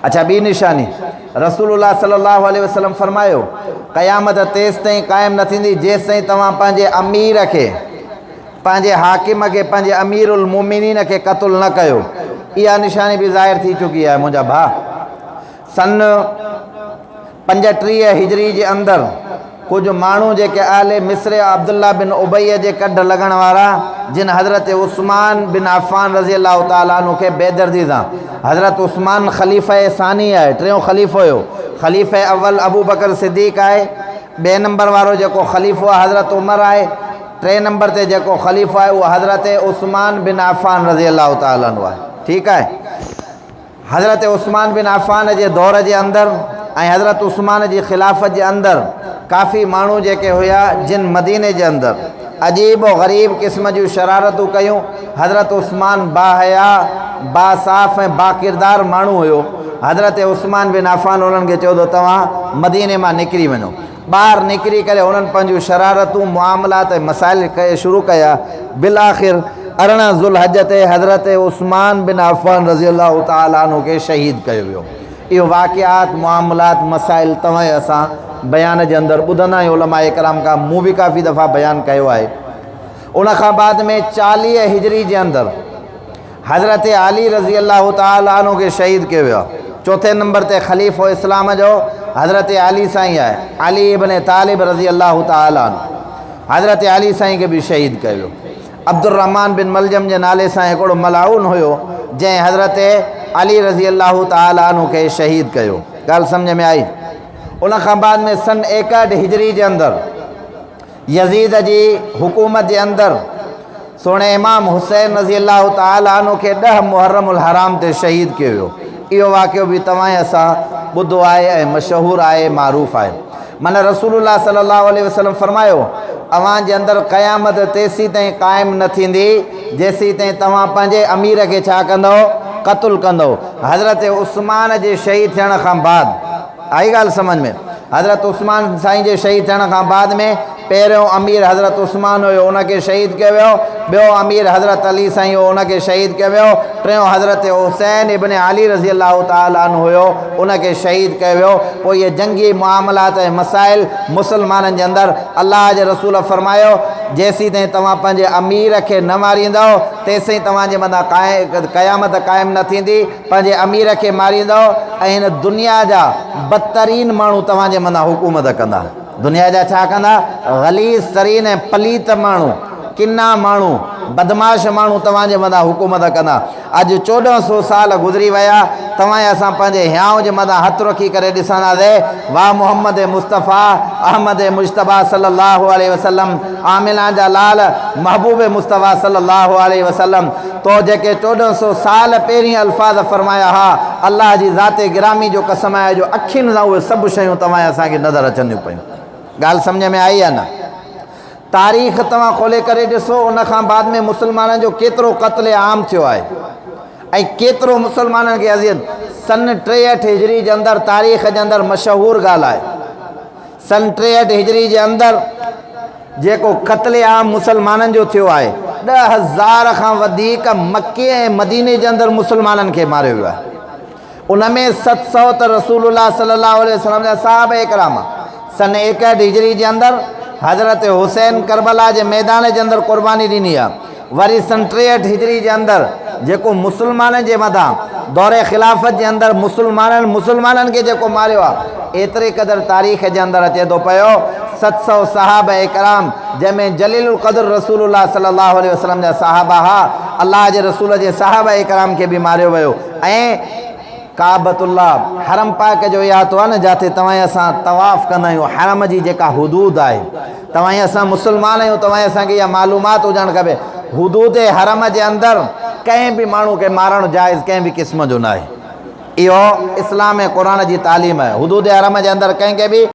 اڇا ٻي نشاني، رسول الله صلي الله عليه وسلم فرمايو، قيامت تيستائين قائم نه ٿيندي جيستائين توهان پنهنجي امير کي، پنهنجي حاڪم کي، پنهنجي امير المومنين کي قتل نه ڪيو. اها نشاني به ظاهر ٿي چڪي آهي منهنجا ڀاء. سن 35 هجري جي اندر ڪجهه ماڻهو جيڪي اهل مصر عبدالله بن ابي جي ڪڍ لڳڻ وارا جن حضرت عثمان بن عفان رضي الله تعالٰي عنه کي بيدردي سان حضرت عثمان خليفه ثاني آهي ٽيون خليفو هيو خليفه اول ابوبڪر صديق آهي ٻئي نمبر وارو جيڪو خليفو آهي حضرت عمر آهي ٽئين نمبر تي جيڪو خليفو آهي اهو حضرت عثمان بن عفان رضي الله تعالٰي عنه آهي ٺيڪ آهي حضرت عثمان بن عفان جي دور جي اندر ۽ حضرت عثمان جي خلافت جي اندر ڪافي ماڻهو جيڪي هيا جن مديني جي اندر عجيب و غريب قسم جون شرارتون ڪيون. حضرت عثمان باحيا، باصاف ۽ باڪردار ماڻهو هيو. حضرت عثمان بن عفان انهن کي چيو ته توهان مديني مان نڪري وڃو. ٻاهر نڪري ڪري هنن پنهنجون شرارتون، معاملات ۽ مسائل شروع ڪيا. بالآخر 18 ذوالحج تي حضرت عثمان بن عفان رضي الله تعالٰي عنه کي شهيد ڪيو ويو. اهو واقعات، معاملات، مسائل توهان ۽ اسان بيان جي اندر ٻڌندا آهيون علماء ڪرام کان مون به ڪافي دفعا بيان ڪيو آهي. ان کان بعد ۾ 40 هجري جي اندر حضرت علي رضي الله تعالٰي عنه کي شهيد ڪيو ويو. چوٿين نمبر تي خليفو اسلام جو حضرت علي سائين آهي، علي ابن طالب رضي الله تعالٰي عنه. حضرت علي سائين کي به شهيد ڪيو ويو. عبدالرحمان بن ملجم جي نالي سان هڪڙو ملعون هيو، جنهن حضرت علي رضي الله تعالٰي عنه کي شهيد ڪيو. ڳالهه سمجهه ۾ آئي؟ ان کان بعد ۾ سن 61 هجري جي اندر يزيد جي حڪومت جي اندر سهڻي امام حسين رضي الله تعالٰي عنه کي 10 محرم الحرام تي شهيد ڪيو ويو. اهو واقعو به توهان ۽ اسان ٻڌو آهي ۽ مشهور آهي، معروف آهي. معنيٰ رسول الله صلي الله عليه وسلم فرمايو، اوهان جي اندر قيامت تيسيتائين قائم نه ٿيندي جيسيتائين توهان پنهنجي امير کي ڇا ڪندؤ؟ قتل ڪندؤ. حضرت عثمان جي شهيد ٿيڻ کان بعد. آئي ڳالهه سمجهه ۾؟ حضرت عثمان سائين جي شهيد ٿيڻ کان بعد ۾ پهريون امير حضرت عثمان هيو ان کي شهيد ڪيو ويو، ٻيو امير حضرت علي سائين هو ان کي شهيد ڪيو ويو، ٽيون حضرت حسين ابن علي رضي الله تعالٰي عنه هيو ان کي شهيد ڪيو ويو. پوء اهي جنگي معاملات ۽ مسائل مسلمانن جي اندر الله جي رسول فرمايو، جيسيتائين توهان پنهنجي امير کي نه ماريندؤ تيسين توهان جي مٿان قيامت قائم نه ٿيندي. پنهنجي امير کي ماريندؤ ۽ هن دنيا جا بدترين ماڻهو توهان جي مٿان حڪومت ڪندا. دنيا جا ڇا ڪندا؟ غليظ ترين ۽ پليت ماڻهو، ڪنا ماڻهو، بدمعاش ماڻهو توهان جي مٿان حڪومت ڪندا. اڄ 14 سو سال گذري ويا، توهان ۽ اسان پنهنجي هيانء جي مٿان هٿ رکي ڪري ڏسنداسين، واه محمد مصطفيٰ، احمد مجتبيٰ صلّي اللّٰه عليه وسلّم، آمنه جا لال، محبوب مصطفيٰ صلّي اللّٰه عليه وسلّم، تو جيڪي 14 سو سال پهرين الفاظ فرمايا ها، الله جي ذات گرامي جو قسم آهي جو اکين سان اهي سڀ شيون توهان ۽ اسان کي نظر اچنديون پيون. ڳالهه سمجهه ۾ آئي يا نه؟ تاريخ توهان کولي ڪري ڏسو ان کان بعد ۾ مسلمانن جو ڪيترو قتل عام ٿيو آهي ۽ ڪيترو مسلمانن کي اذيت. سن 63 هجري جي اندر تاريخ جي اندر مشهور ڳالهه آهي. سن 63 هجري جي اندر جيڪو قتل عام مسلمانن جو ٿيو آهي، 10,000 کان وڌيڪ مڪي ۽ مديني جي اندر مسلمانن کي ماريو ويو آهي. ان ۾ 700 ته رسول الله صلي الله عليه وسلم جا صحابه ڪرام. سن 61 هجري جي اندر حضرت حسين ڪربلا جي ميدان جي اندر قرباني ڏني آهي. وري سن 63 هجري جي اندر جيڪو مسلمانن جي مٿان دور خلافت جي اندر مسلمانن مسلمانن کي جيڪو ماريو آهي ايتري قدر تاريخ جي اندر اچي ٿو پيو 700 صحابه ڪرام جنهن ۾ جليل القدر رسول الله صلي الله عليه وسلم جا صحابه ها الله جي رسول جي صحابه ڪرام کي به ماريو ويو ۽ ڪعبة الله، حرم پاڪ جو احاطو آهي نه جاتي توهان ۽ اسان طواف ڪندا آهيون، حرم جي جيڪا حدود آهي، توهان ۽ اسان مسلمان آهيون، توهان ۽ اسان کي اها معلومات هجڻ کپي، حدود حرم جي اندر ڪنهن به ماڻهو کي مارڻ جائز ڪنهن به قسم جو ناهي. اهو اسلام ۽ قرآن جي تعليم آهي. حدود حرم جي اندر ڪنهن کي به.